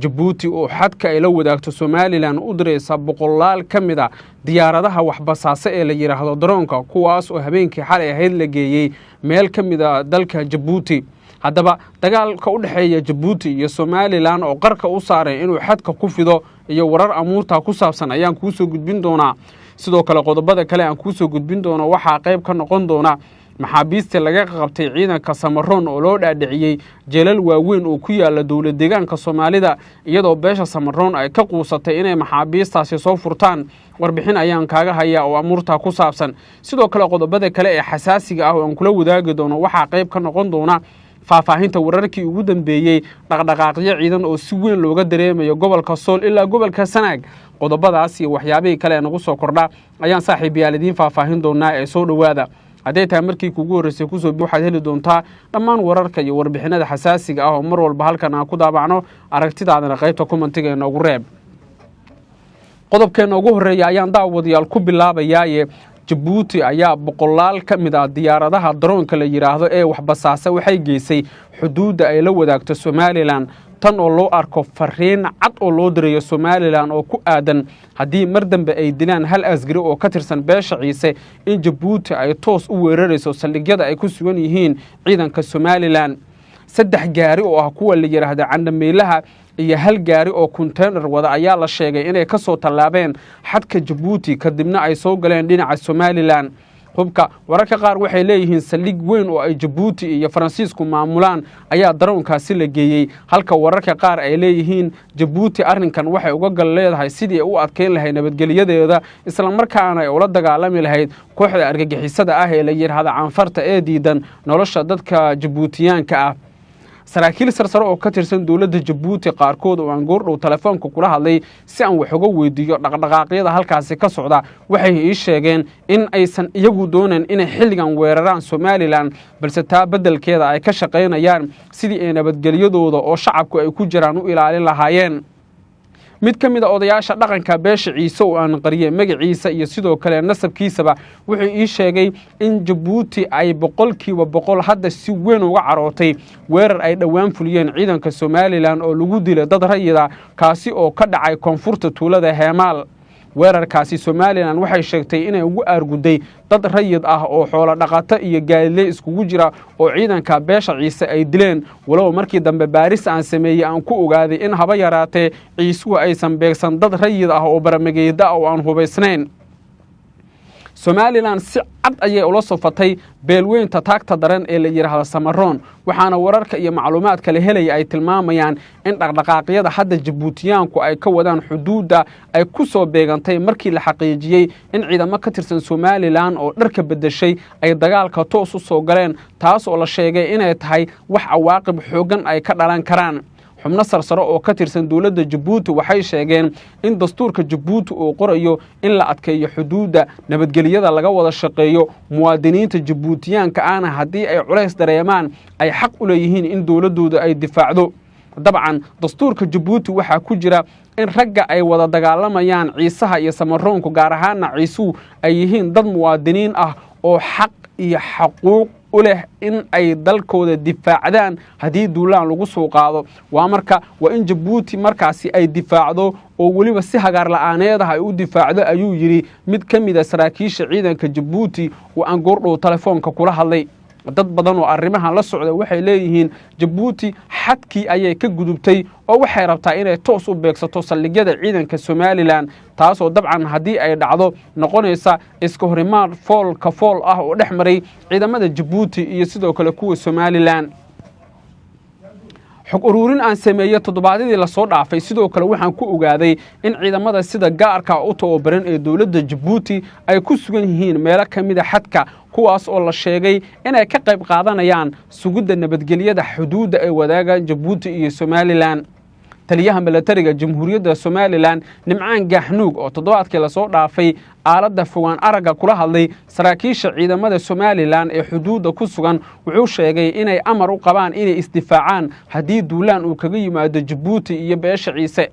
Jabuuti oo xadka ay la wadaagto Somalilan u diraysa boqolaal ka mid a diyaaradaha waxbasaase ee la yidhaahdo daroonka, kuwaas oo habeenkii xalay ahayd la geeyey meel ka mid a dalka Jabuuti. Haddaba dagaalka u dhexeeya Jabuuti iyo Somalilan oo qarka u saaray inuu xadka ku fido iyo warar amuurtaa ku saabsan ayaan kuu soo gudbin doonaa. Sidoo kale qodobada kale aan kuu soo gudbin doono waxaa qayb ka noqon doona maxaabiistii laga qabtay ciidanka Samaroon oo loo dhaadhiciyey jeelal waaweyn oo ku yaala dowlad deegaanka Soomaalida, iyadoo beesha Samaroon ay ka quusatay inay maxaabiistaasi soo furtaan. Warbixin ayaan kaaga hayaa oo amuurtaa ku saabsan. Sidoo kale qodobada kale ee xasaasiga ah oo aan kula wadaagi doono waxaa qayb ka noqon doona faahfaahinta wararkii ugu dambeeyey dhaqdhaqaaqyo ciidan oo si weyn looga dareemayo gobolka Sool ilaa gobolka Sanaag. Qodobadaas iyo waxyaabihii kale ee nagu soo kordha ayaan saaxiibayaal idiin faahfaahin doonaa ee soo dhowaada. Hadday tahay markii kuugu horreysay kusoo, waxaad heli doontaa dhammaan wararka iyo warbixinada xasaasiga ah oo mar walba halkan aan ku daabacno. Aragtidaadana qaybta commentiga inoogu reeb. Qodobkeena ugu horreeya ayaan daawadayaal ku bilaabayaaye, Jabuuti ayaa boqolaal ka mid ah diyaaradaha daroonka la yidhaahdo ee waxbasaasa waxay geysay xuduudda ay la wadaagto Somalilan, tan oo loo arko fariin cad oo loo dirayo Somalilan oo ku aadan haddii mar dambe ay dilaan hal asgari oo ka tirsan beesha Ciise in Jabuuti ay toos u weerarayso saldhigyada ay ku sugan yihiin ciidanka Somalilan. 3 gaari oo ah kuwa la yidhaahda candhameylaha iyo hal gaari oo konteynar wada ayaa la sheegay inay ka soo tallaabeen xadka Jabuuti, kadibna ay soo galeen dhinaca Somalilan. Hubka wararka qaar waxay leeyihiin saldhig weyn oo ay Jabuuti iyo Faransiisku maamulaan ayaa daroonkaasi la geeyey, halka wararka qaar ay leeyihiin Jabuuti arrinkan waxay uga gal leedahay sidii ay u adkeyn lahayd nabadgelyadeeda, islamarkaana ay ula dagaalami lahayd kooxda argagixisada ah ee la yidhaahda Canfarta ee diidan nolosha dadka Jabuutiyaanka ah. Saraakiil sarsare oo ka tirsan dowladda Jabuuti qaarkood oo aan goordhow telefoonka kula hadlay si aan wax uga weydiiyo dhaqdhaqaaqyada halkaasi ka socda waxay ii sheegeen in aysan iyagu doonayn inay xilligan weeraraan Somalilan, balse taa beddelkeeda ay ka shaqaynayaan sidii ay nabadgelyadooda oo shacabku ay ku jiraan u ilaalin lahaayeen. Mid ka mid a odayaasha dhaqanka beesha Ciise oo aan qariyey magaciisa iyo sidoo kale nasabkiisaba wuxuu ii sheegay in Jabuuti ay 100% hadda si weyn uga carootay weerar ay dhowaan fuliyeen ciidanka Somalilan oo lagu dilay dad rayida, kaasi oo ka dhacay koonfurta tuulada Heemaal. Weerarkaasi Somalilan waxay sheegtay inay ugu aargudday dad rayid ah oo xoolo dhaqato iyo gaadiley iskugu jira oo ciidanka beesha Ciise ay dileen, walow markii dambe baaris aan sameeyey aan ku ogaaday in haba yaraatee Ciisuhu aysan beegsan dad rayid ah oo baramageeda ah oo aan hubaysnayn. Somalilan si cad ayay ula sofatay beelweynta taagta daran ee la yidhaahdo Samaroon, waxaana wararka iyo macluumaadka la helaya ay tilmaamayaan in dhaqdhaqaaqyada hadda Jabuutiyaanku ay ka wadaan xuduudda ay ku soo beegantay markii la xaqiijiyey in ciidamo ka tirsan Somalilan oo dharka beddeshay ay dagaalka toos u soo galeen, taas oo la sheegay inay tahay wax cawaaqib xooggan ay ka dhalan karaan. Xubno sarsare oo ka tirsan dowladda Jabuuti waxay sheegeen in dastuurka Jabuuti uu qorayo in la adkeeyo xuduudda, nabadgelyada laga wada shaqeeyo, muwaadiniinta Jabuutiyaanka ahna haddii ay culays dareemaan ay xaq u leeyihiin in dowladdooda ay difaacdo. Dabcan dastuurka Jabuuti waxaa ku jira in ragga ay wada dagaalamayaan Ciisaha iyo Samaroonku, gaar ahaana Ciisuhu, ay yihiin dad muwaadiniin ah oo xaq iyo xaquuq u leh in ay dalkooda difaacdaan haddii duulaan lagu soo qaado. Waa marka waa in Jabuuti markaasi ay difaacdo oo weliba si hagaar la'aaneed ah ay u difaacdo, ayuu yidhi mid ka mid a saraakiisha ciidanka Jabuuti oo aan goordhow telefoonka kula hadlay. Dad badan oo arrimahan la socda waxay leeyihiin Jabuuti xadkii ayay ka gudubtay oo waxay rabtaa inay toos u beegsato saldhigyada ciidanka Somalilan, taasoo dabcan haddii ay dhacdo noqonaysa iska horimaad foolka fool ah oo dhex maray ciidamada Jabuuti iyo sidoo kale kuwa Somalilan. Xog ururin aan sameeyey toddobaadyadii lasoo dhaafay sidoo kale waxaan ku ogaaday in ciidamada sida gaarka u tababaran ee dowladda Jabuuti ay ku sugan yihiin meelo ka mid a xadka, kuwaas oo la sheegay inay ka qayb qaadanayaan sugidda nabadgelyada xuduudda ay wadaagaan Jabuuti iyo Somalilan. Taliyaha milatariga Jamhuuriyadda Somalilan Nimcaan Gaaxnuug oo toddobaadkii lasoo dhaafay aaladda fogaan aragga kula hadlay saraakiisha ciidamada Somalilan ee xuduudda ku sugan wuxuu sheegay inay amar u qabaan inay isdifaacaan haddii duulaan uu kaga yimaado Jabuuti iyo beesha Ciise.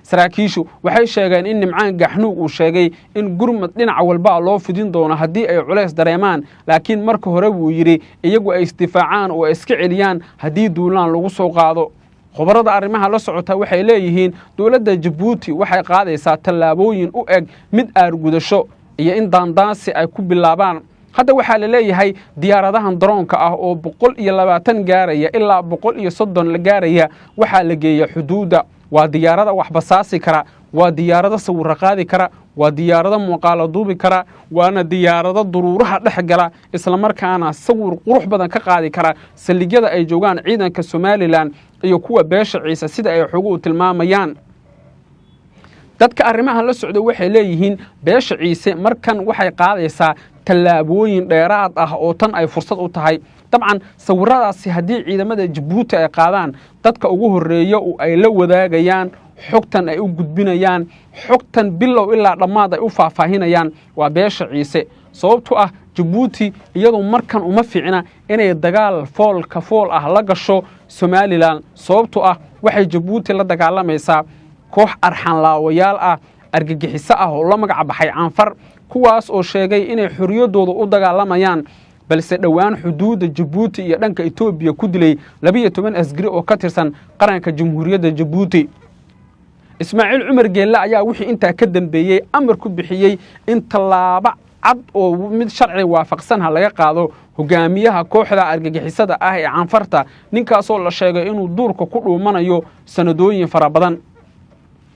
Saraakiishu waxay sheegeen in Nimcaan Gaaxnuug uu sheegay in gurmad dhinac walbaa loo fidin doono haddii ay culays dareemaan, laakiin marka hore wuu yidhi iyagu ay isdifaacaan oo ay iska celiyaan haddii duulaan lagu soo qaado. Khubarada arrimaha la socota waxay leeyihiin dowladda Jabuuti waxay qaadaysaa tallaabooyin u eg mid aargudasho iyo in daandaansi ay ku bilaabaan. Hadda waxaa la leeyahay diyaaradahan daroonka ah oo 120 gaaraya ilaa 130 la gaaraya waxaa la geeya xuduudda. Waa diyaarada wax basaasi kara, waa diyaarado sawirro qaadi kara, waa diyaarado muuqaalo duubi kara, waana diyaarado duruuraha dhex gala, islamarkaana sawir qurux badan ka qaadi kara saldhigyada ay joogaan ciidanka Somalilan iyo kuwa beesha Ciise, sida ay xoguhu tilmaamayaan. Dadka arrimahan la socda waxay leeyihiin beesha Ciise markan waxay qaadaysaa tallaabooyin dheeraad ah oo tan ay fursad u tahay. Dabcan sawiradaasi haddii ciidamada Jabuuti ay qaadaan, dadka ugu horreeya oo ay la wadaagayaan xogtan, ay u gudbinayaan xogtan bilow ilaa dhammaad, ay u faahfaahinayaan waa beesha Ciise, sababto ah Jabuuti iyadu markan uma fiicna inay dagaal foolka fool ah la gasho Somalilan, sababto ah waxay Jabuuti la dagaalamaysaa koox arxanlaawayaal ah, argagixiso ah oo la magac baxay Canfar, kuwaas oo sheegay inay xorriyaddooda u dagaalamayaan, balse dhowaan xuduudda Jabuuti iyo dhanka Etoobiya ku dilay 12 asgari oo ka tirsan qaranka Jamhuuriyadda Jabuuti. Ismaaciil Cumar Geelle ayaa wixii intaa ka dambeeyey amar ku bixiyey in tallaabo cad oo mid sharci waafaqsan ha laga qaado hogaamiyaha kooxda argagixisada ah ee Canfarta, ninkaasoo la sheegay inuu duurka ku dhuumanayo sanadooyin fara badan.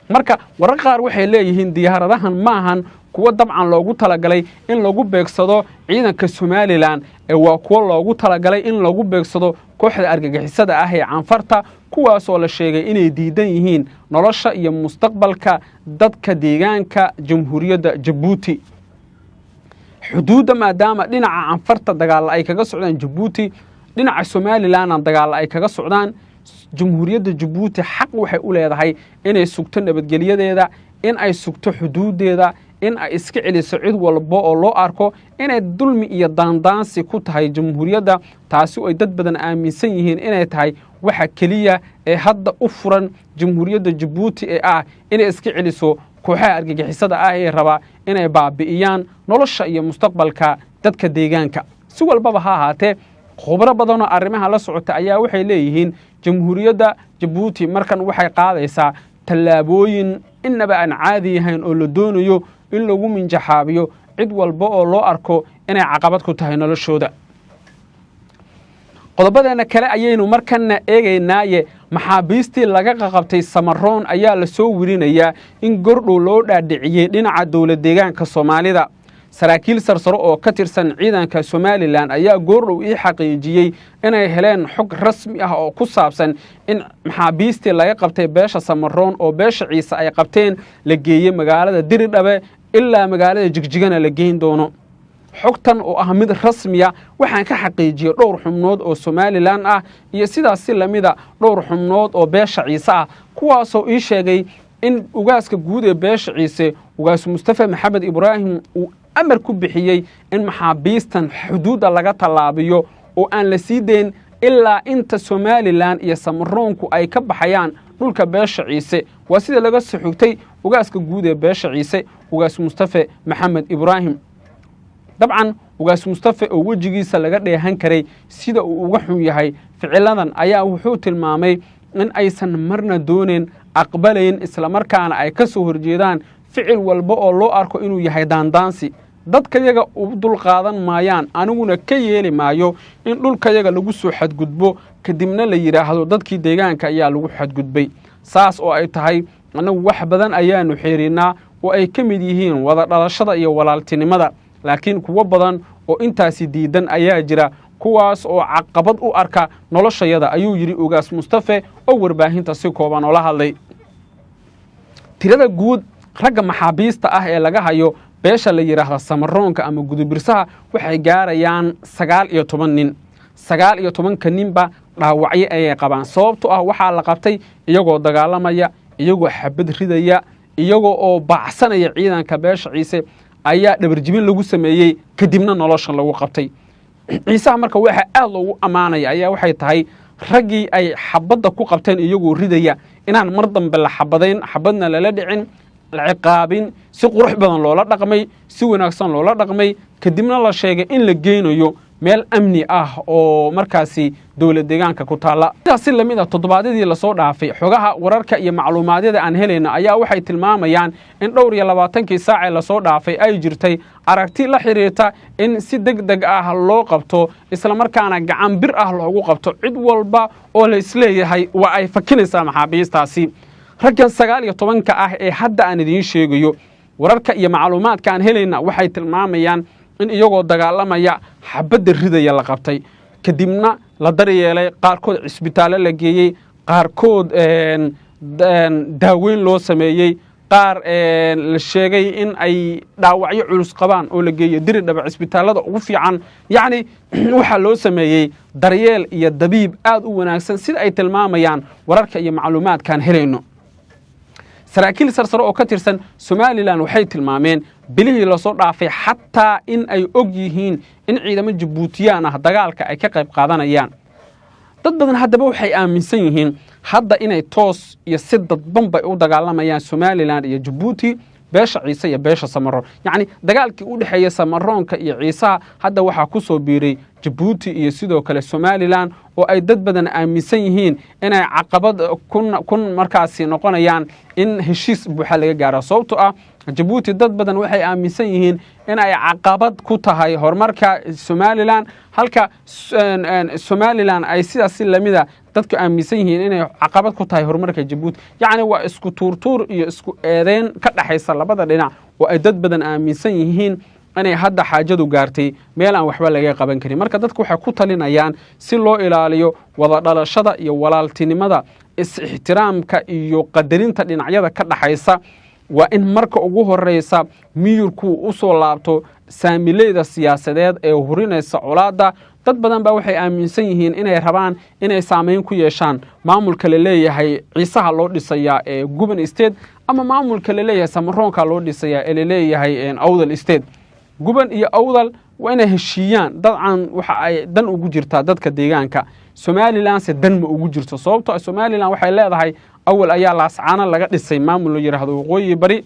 Marka warar qaar waxay leeyihiin diyaaradahan maahan kuwo dabcan loogu talagalay in lagu beegsado ciidanka Somalilan, ee waa kuwo loogu talagalay in lagu beegsado kooxda argagixisada ah ee Canfarta, kuwaasoo la sheegay inay diidan yihiin nolosha iyo mustaqbalka dadka deegaanka Jamhuuriyadda Jabuuti. Xuduudda maadaama dhinaca Canfarta dagaalla ay kaga socdaan Jabuuti, dhinaca Somalilanna dagaalla ay kaga socdaan, Jamhuuriyadda Jabuuti xaq waxay u leedahay inay sugto nabadgelyadeeda, in ay sugto xuduuddeeda, in ay iska celiso cid walba oo loo arko inay dulmi iyo daandaansi ku tahay jamhuuriyadda, taasi oo ay dad badan aaminsan yihiin inay tahay waxa keliya ee hadda u furan Jamhuuriyadda Jabuuti ee ah inay iska celiso kooxaha argagixisada ah ee rabaa inay baabi'iyaan nolosha iyo mustaqbalka dadka deegaanka. Si walbaba ha ahaatee, khubro badanoo arrimaha la socota ayaa waxay leeyihiin Jamhuuriyadda Jabuuti markan waxay qaadaysaa tallaabooyin innaba aan caadi ahayn oo la doonayo in lagu minjaxaabiyo cid walba oo loo arko inay caqabad ku tahay noloshooda. Qodobadeenna kale ayaynu markanna eegaynaaye, maxaabiistii laga qaqabtay Samaroon ayaa la soo werinayaa in gordhow loo dhaadhiciyey dhinaca dowlad deegaanka Soomaalida. Saraakiil sarsaro oo ka tirsan ciidanka Somalilan ayaa goordhow ii xaqiijiyey inay heleen xog rasmi ah oo ku saabsan in maxaabiistii laga qabtay beesha Samaroon oo beesha Ciise ay qabteen la geeyey magaalada Diridhabe, ilaa magaalada Jigjigana la geyn doono. Xogtan oo ah mid rasmiya waxaan ka xaqiijiyey dhowr xubnood oo Somalilan ah iyo sidaas si lamida dhowr xubnood oo beesha Ciise ah, kuwaasoo ii sheegay in ugaaska guud ee beesha Ciise, Ugaas Mustafa Maxamed Ibraahim, uu amar ku bixiyey in maxaabiistan xuduudda laga tallaabiyo oo aan la sii dayn ilaa inta Somalilan iyo Samaroonku ay ka baxayaan dhulka beesha Ciise. Waa sida laga soo xigtay ugaaska guud ee beesha Ciise, Ugaas Mustafe Maxamed Ibraahim. Dabcan Ugaas Mustafe oo wejigiisa laga dheehan karay sida uu uga xun yahay ficiladan ayaa wuxuu tilmaamay in aysan marna doonayn, aqbalayn, islamarkaana ay ka soo horjeedaan ficil walba oo loo arko inuu yahay daandaansi. Dadkayaga u dulqaadan maayaan, aniguna ka yeeli maayo in dhulkayaga lagu soo xadgudbo, kadibna la yidhaahdo dadkii deegaanka ayaa lagu xadgudbay. Saas oo ay tahay, annagu wax badan ayaanu xeerinnaa oo ay ka mid yihiin wada dhalashada iyo walaaltinimada, laakiin kuwo badan oo intaasi diidan ayaa jira, kuwaas oo caqabad u arka noloshayada, ayuu yidhi Ugaas Mustafe oo warbaahinta si kooban oola hadlay. Tirada guud ragga maxaabiista ah ee laga hayo beesha la yidhaahda Samaroonka ama Gudubirsaha waxay gaarayaan 19 nin. 19-ka ninba dhaawacyo ayay qabaan, sababto ah waxaa la qabtay iyagoo dagaalamaya, iyagoo xabad ridaya, iyagoo oo baacsanaya ciidanka beesha Ciise ayaa dhabarjibin lagu sameeyey, kadibna nolosha lagu qabtay. Ciisaha marka waxaa aad loogu ammaanaya ayaa waxay tahay raggii ay xabadda ku qabteen iyagoo ridaya inaan mar dambe la xabadayn, xabadna lala dhicin, la ciqaabin, si qurux badan loola dhaqmay, si wanaagsan loola dhaqmay, kadibna la sheegay in la geynayo meel amni ah oo markaasi dowlad deegaanka ku taalla. Sidaas si lamid a toddobaadyadii lasoo dhaafay, xogaha wararka iyo macluumaadyada aan helayna ayaa waxay tilmaamayaan in dhowr iyo labaatankii saacee lasoo dhaafay ay jirtay aragti la xidhiirta in si deg deg ah loo qabto, islamarkaana gacan bir ah loogu qabto cid walba oo la isleeyahay waa ay fakinaysaa maxaabiistaasi. Raggan 19-ka ah ee hadda aan idiin sheegayo, wararka iyo macluumaadka aan helayna waxay tilmaamayaan in iyagoo dagaalamaya, xabadda ridaya la qabtay, kadibna la daryeelay, qaarkood cisbitaallo la geeyey, qaarkood daaweyn loo sameeyey, qaar la sheegay in ay dhaawacyo culus qabaan oo la geeyo diri dhaba cisbitaallada ugu fiican. Yacni waxaa loo sameeyey daryeel iyo dabiib aad u wanaagsan, sida ay tilmaamayaan wararka iyo macluumaadkaan helayno. Saraakiil sarsare oo ka tirsan Somalilan waxay tilmaameen bilihii lasoo dhaafay xataa in ay og yihiin in ciidamo Jabuutiyaan ah dagaalka ay ka qayb qaadanayaan. Dad badan haddaba waxay aaminsan yihiin hadda inay toos iyo si dadban bay u dagaalamayaan Somalilan iyo Jabuuti, beesha Ciise iyo beesha Samaroon. Yacni dagaalkii u dhexeeya Samaroonka iyo Ciisaha hadda waxaa ku soo biiray Jabuuti iyo sidoo kale Somalilan, oo ay dad badan aaminsan yihiin inay caqabad kun markaasi noqonayaan in heshiis buuxa laga gaaro, sababto ah Jabuuti dad badan waxay aaminsan yihiin in ay caqabad ku tahay horumarka Somalilan, halka Somalilan ay sidaas si lamida dadku aaminsan yihiin inay caqabad ku tahay horumarka Jabuuti. Yacni waa isku tuurtuur iyo isku eedeyn ka dhexaysa labada dhinac, oo ay dad badan aaminsan yihiin inay hadda xaajadu gaartay meel aan waxba laga qaban karin. Marka dadku waxay ku talinayaan, si loo ilaaliyo wada dhalashada iyo walaaltinimada, is-ixtiraamka iyo qadarinta dhinacyada ka dhaxaysa, waa in marka ugu horeysa miyirku u soo laabto saamileyda siyaasadeed ee hurinaysa colaadda. Dad badan baa waxay aaminsan yihiin inay rabaan inay saameyn ku yeeshaan maamulka la leeyahay Ciisaha loo dhisayaa ee Guban State, ama maamulka la leeyahay Samaroonka loo dhisayaa ee laleeyahay Awdal State. Guban iyo Awdal waa inay heshiiyaan dadcan, waxa ay dan ugu jirtaa dadka deegaanka. Somalilan se dan ma ugu jirto, sababtoo Somalilan waxay leedahay awal ayaa Laascaano laga dhisay maamul la yidhaahdo Waqooyi Bari,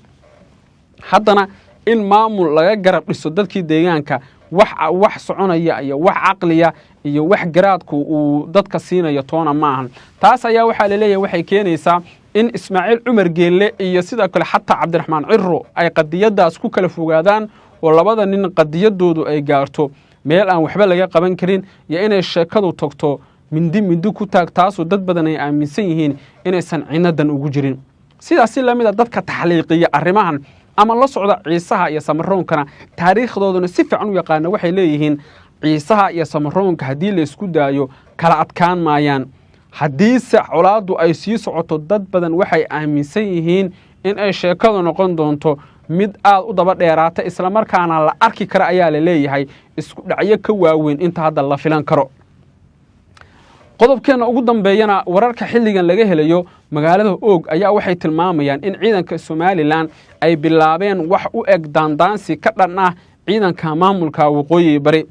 haddana in maamul laga garab dhiso dadkii deegaanka wax soconaya iyo wax caqliya iyo wax garaadku uu dadka siinayo toona maahan. Taas ayaa waxaa laleeyahay waxay keenaysaa in Ismaaciil Cumar Geelle iyo sidoo kale xataa Cabdiraxmaan Ciro ay qadiyadaas ku kala fogaadaan, oo labada nin qadiyadoodu ay gaarto meel aan waxba laga qaban karin, iyo inay sheekadu tagto mindi mindi ku taag, taasoo dad badan ay aaminsan yihiin inaysan cinadan ugu jirin. Sidaas si lamid a dadka taxliiqiya arrimahan ama la socda Ciisaha iyo Samaroonkana taariikhdooduna si fiican u yaqaana waxay leeyihiin Ciisaha iyo Samaroonka haddii la isku daayo kala adkaan maayaan. Haddiise colaaddu ay sii socoto, dad badan waxay aaminsan yihiin in ay sheekadu noqon doonto mid aad u daba dheeraata, islamarkaana la arki kara ayaa la leeyahay isku dhacyo ka waaweyn inta hadda la filan karo. Qodobkeenna ugu dambeeyana, wararka xilligan laga helayo magaalada Oog ayaa waxay tilmaamayaan in ciidanka Somalilan ay bilaabeen wax u eg daandaansi ka dhan ah ciidanka maamulka Waqooyi Bari.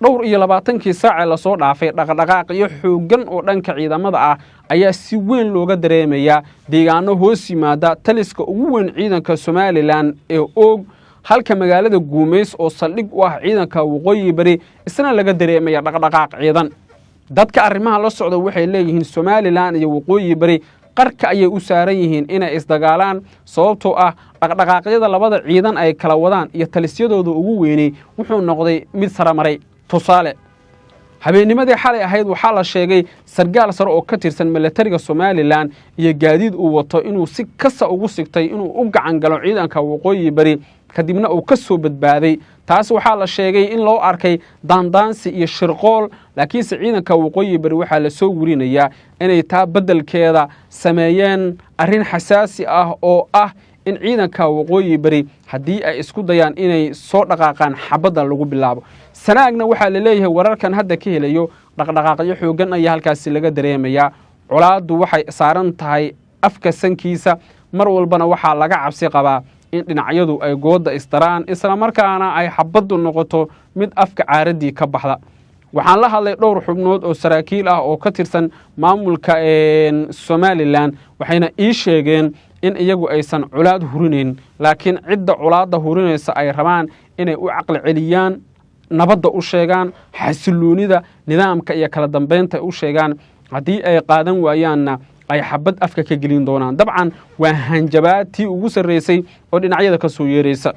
Dhowr iyo labaatankii saacee lasoo dhaafay dhaqdhaqaaqyo xooggan oo dhanka ciidamada ah ayaa si weyn looga dareemayaa deegaano hoos yimaada taliska ugu weyn ciidanka Somalilan ee Oog, halka magaalada Guumays oo saldhig u ah ciidanka Waqooyi Bari isna laga dareemaya dhaqdhaqaaq ciidan. Dadka arrimaha la socda waxay leeyihiin Somalilan iyo Waqooyi Bari qarka ayay u saaran yihiin inay isdagaalaan, sababtoo ah dhaqdhaqaaqyada labada ciidan ay kala wadaan iyo talisyadooda ugu weynay wuxuu noqday mid saramaray. Tusaale, habeennimadii xalay ahayd waxaa la sheegay sargaal sare oo ka tirsan milatariga Somalilan iyo gaadiid uu wato inuu si kasta ugu sigtay inuu u gacan galo ciidanka Waqooyi Bari, kadibna uu ka soo badbaaday. Taas waxaa la sheegay in loo arkay daandaansi iyo shirqool, laakiinse ciidanka Waqooyi Bari waxaa la soo werinayaa inay taa beddelkeeda sameeyeen arrin xasaasi ah oo ah in ciidanka Waqooyi Bari haddii ay isku dayaan inay soo dhaqaaqaan xabadda lagu bilaabo. Sanaagna waxaa la leeyahay wararkan hadda ka helayo dhaqdhaqaaqyo xooggan ayaa halkaasi laga dareemayaa. Colaaddu waxay saaran tahay afka sankiisa, mar walbana waxaa laga cabsi qabaa in dhinacyadu ay gooda isdaraan, islamarkaana ay xabaddu noqoto mid afka caaraddii ka baxda. Waxaan la hadlay dhowr xubnood oo saraakiil ah oo ka tirsan maamulka Somalilan, waxayna ii sheegeen in iyagu aysan colaad hurinayn, laakiin cidda colaadda hurinaysa ay rabaan inay u caqli celiyaan. nabadda u sheegaan, xasiloonida nidaamka iyo kala dambeynta u sheegaan. Haddii ay qaadan waayaanna ay xabad afka ka gelin doonaan. Dabcan waa hanjabaad tii ugu sarreysay oo dhinacyada ka soo yeeraysa.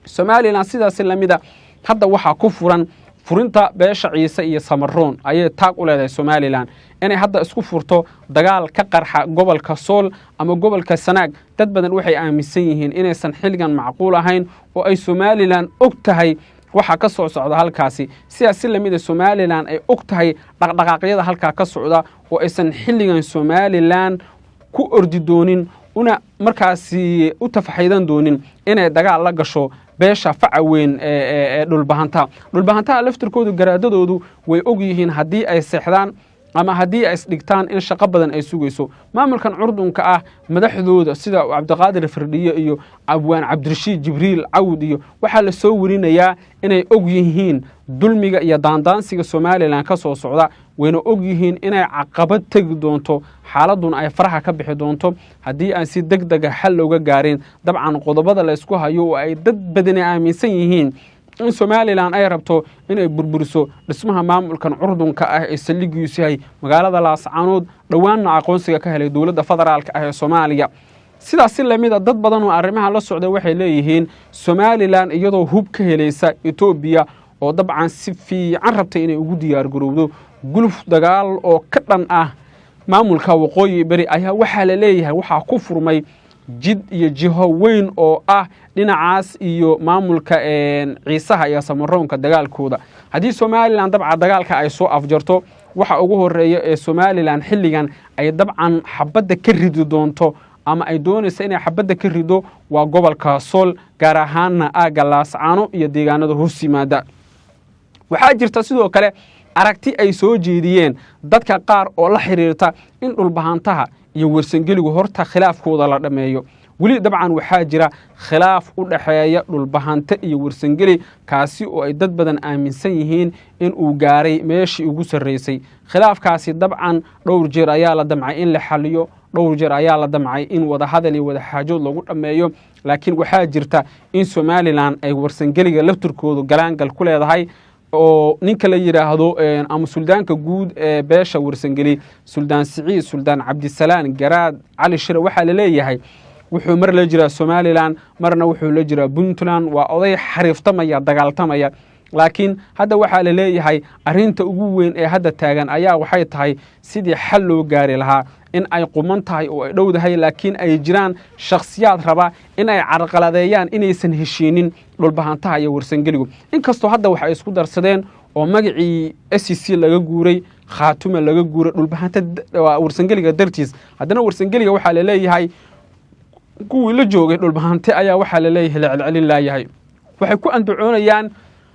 Somalilan sidaasi lamida hadda waxaa ku furan furinta beesha Ciise iyo Samaroon ayay taag u leedahay Somalilan inay hadda isku furto dagaal ka qarxa gobolka Sool ama gobolka Sanaag. Dad badan waxay aaminsan yihiin inaysan xilligan macquul ahayn oo ay Somalilan og tahay waxa ka soo socda halkaasi. Sidaas si lamida Somalilan ay og tahay dhaqdhaqaaqyada halkaa ka socda oo aysan xilligan Somalilan ku ordi doonin una markaasi u tafaxaydan doonin inay dagaal la gasho beesha faca weyn ee Dhulbahantaha. Dhulbahantaha laftirkoodu garaadadoodu way og yihiin haddii ay seexdaan ama haddii ay isdhigtaan in shaqo badan ay sugayso maamulkan curdunka ah. Madaxdooda sida Cabdiqaadir Firdhiye iyo Abwaan Cabdirashiid Jibriil Cawd iyo waxaa la soo werinayaa inay og yihiin dulmiga iyo daandaansiga Somalilan ka soo socda, wayna og yihiin inay caqabad tegi doonto, xaaladuna ay faraha ka bixi doonto haddii aan si deg dega xal looga gaarin dabcan qodobada la ysku hayo oo ay dad badani aaminsan yihiin in Somalilan ay rabto inay burburiso dhismaha maamulkan curdunka ah ee saldhigiisu yahay magaalada Laascaanood, dhowaanna aqoonsiga ka helay dowladda federaalka ah ee Soomaaliya. Sidaas si lamida dad badan oo arrimaha la socda waxay leeyihiin Somalilan iyadoo hub ka helaysa Etoobiya oo dabcan si fiican rabtay inay ugu diyaargarowdo guluf dagaal oo ka dhan ah maamulka Waqooyi Beri, ayaa waxaa la leeyahay waxaa ku furmay jid iyo jiho weyn oo ah dhinacaas iyo maamulka Ciisaha iyo Samaroonka dagaalkooda. Haddii Somalilan dabca dagaalka ay soo afjarto, waxa ugu horeeya ee Somalilan xilligan ay dabcan xabadda ka ridi doonto ama ay doonaysa inay xabadda ka rido waa gobolka Sool, gaar ahaanna aagga Laascaano iyo deegaanada hoos yimaada. Waxaa jirta sidoo kale aragti ay soo jeediyeen dadka qaar oo la xiriirta in Dhulbahantaha iyo Warsangeligu horta khilaafkooda la dhammeeyo. Weli dabcan waxaa jira khilaaf u dhexeeya Dhulbahante iyo Warsangeli, kaasi oo ay dad badan aaminsan yihiin in uu gaaray meeshii ugu sarreysay. Khilaafkaasi dabcan dhowr jeer ayaa la damcay in la xaliyo, dhowr jeer ayaa la damcay in wadahadal iyo wadaxaajood lagu dhammeeyo, laakiin waxaa jirta in Somalilan ay Warsangeliga laftirkoodu galaangal ku leedahay oo ninka la yidhaahdo ama suldaanka guud ee beesha Warsangeli, Suldaan Siciid Suldaan Cabdisalaan Garaad Cali Shire, waxaa la leeyahay wuxuu mar la jiraa Somalilan, marna wuxuu la jiraa Puntland. Waa oday xariiftamaya, dagaaltamaya, laakiin hadda waxaa la leeyahay arrinta ugu weyn ee hadda taagan ayaa waxay tahay sidii xal loo gaari lahaa in ay quman tahay oo ay dhowdahay, laakiin ay jiraan shakhsiyaad raba in ay carqaladeeyaan inaysan heshiinin Dhulbahantaha iyo Warsangeligu. Inkastoo hadda waxay isku darsadeen oo magacii SC laga guuray, Khaatuma laga guuray Dhulbahanta Warsangeliga dartiis, haddana Warsangeliga waxaa la leeyahay kuwii la joogay Dhulbahante ayaa waxaa la leeyahay la celcelin laayahay. Waxay ku andacoonayaan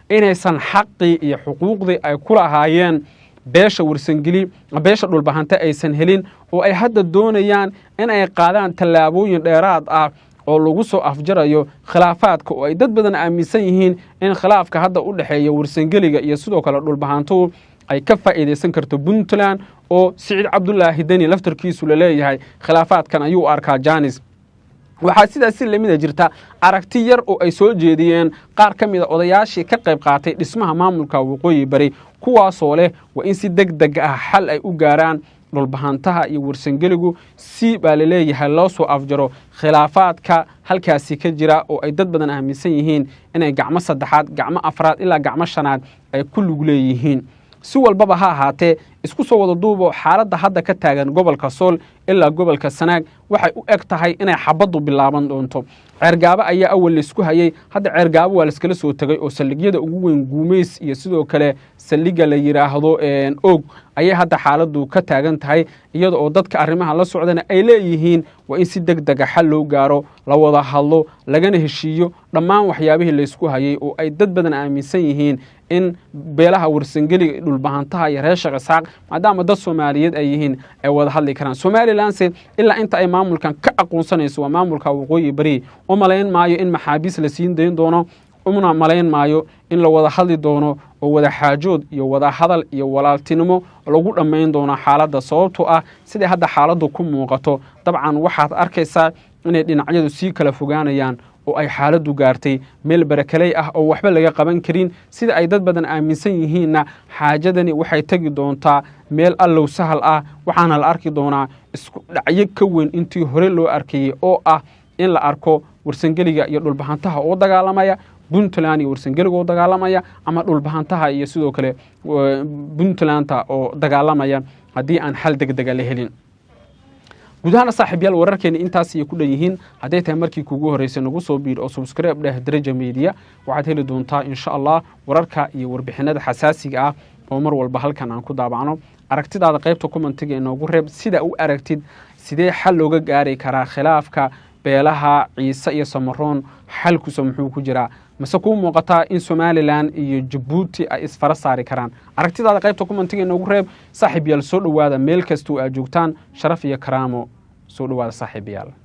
inaysan xaqii iyo xuquuqdii ay ku lahaayeen beesha Warsangeli, beesha Dhulbahante aysan helin, oo ay hadda doonayaan in ay qaadaan tallaabooyin dheeraad ah oo lagu soo afjarayo khilaafaadka, oo ay dad badan aaminsan yihiin in khilaafka hadda u dhexeeya Warsangeliga iyo sidoo kale Dhulbahantuhu ay ka faa'iidaysan karto Puntland, oo Siciid Cabdulaahi Deni laftarkiisu la leeyahay khilaafaadkan ayuu arkaa janis. Waxaa sidaas si lamida jirta aragti yar oo ay soo jeediyeen qaar ka mida odayaashii ka qayb qaatay dhismaha maamulka Waqooyi Bari, kuwaasoo leh waa in si deg deg ah xal ay u gaaraan Dhulbahantaha iyo Warsangeligu si baa laleeyahay loo soo afjaro khilaafaadka halkaasi ka jira, oo ay dad badan aaminsan yihiin inay gacmo saddexaad, gacmo afraad ilaa gacmo shanaad ay ku lug leeyihiin. Si walbaba ha ahaatee, isku soo wada duubo, xaaladda hadda ka taagan gobolka Sool ilaa gobolka Sanaag waxay u eg tahay inay xabaddu bilaaban doonto. Ceergaabo ayaa awal laysku hayey, hadda Ceergaabo waa laiskala soo tegay oo saldhigyada ugu weyn Guumeys iyo sidoo kale saldhigga la yidhaahdo Og ayay hadda xaaladdu ka taagan tahay, iyada oo dadka arrimaha la socdana ay leeyihiin waa in si deg dega xal loo gaaro, la wada hadlo, lagana heshiiyo dhammaan waxyaabihii laysku hayey, oo ay dad badan aaminsan yihiin in beelaha Warsangeliga, Dhulbahantaha iyo reer Sheekh Isxaaq, maadaama dad Soomaaliyeed ay yihiin, ay wada hadli karaan. Somalilanse ilaa inta ay maamulkan ka aqoonsanayso waa maamulka Waqooyi Bari, u malayn maayo in maxaabiis la siin dayn doono, una malayn maayo in la wada hadli doono oo wada xaajood iyo wada hadal iyo walaaltinimo lagu dhammayn doono xaaladda, sababtoo ah siday hadda xaaladdu ku muuqato dabcan waxaad arkaysaa inay dhinacyadu sii kala fogaanayaan. Oo ay xaaladdu gaartay meel barakaley ah oo waxba laga qaban karin, sida ay dad badan aaminsan yihiinna xaajadani waxay tegi doontaa meel allow sahal ah, waxaana la arki doonaa isku dhacyo ka weyn intii hore loo arkayey, oo ah in la arko Warsangeliga iyo Dhulbahantaha oo dagaalamaya, Puntland iyo Warsangeliga oo dagaalamaya, ama Dhulbahantaha iyo sidoo kale Puntlandta oo dagaalamaya, haddii aan xal deg dega la helin. Guud ahaana, saaxiibyaal, wararkeena intaas ayay ku dhan yihiin. Hadday tahay markii kugu horreysay, nagu soo biir oo subscribe dheh Daraja Media. Waxaad heli doontaa, insha Allah, wararka iyo warbixinada xasaasiga ah oo mar walba halkan aan ku daabacno. Aragtidaada qaybta commentiga inoogu reeb. Sida u aragtid, sidee xal looga gaari karaa khilaafka beelaha Ciise iyo Samaroon? Xalkusa muxuu ku jiraa? Mase kuu muuqataa in Somaliland iyo Jabuuti ay isfara saari karaan? Aragtidaada qaybta commentiga inoogu reeb. Saaxiib yaal, soo dhowaada meel kastoo aad joogtaan. Sharaf iyo karaamo, soo dhowaada, saaxiibayaal.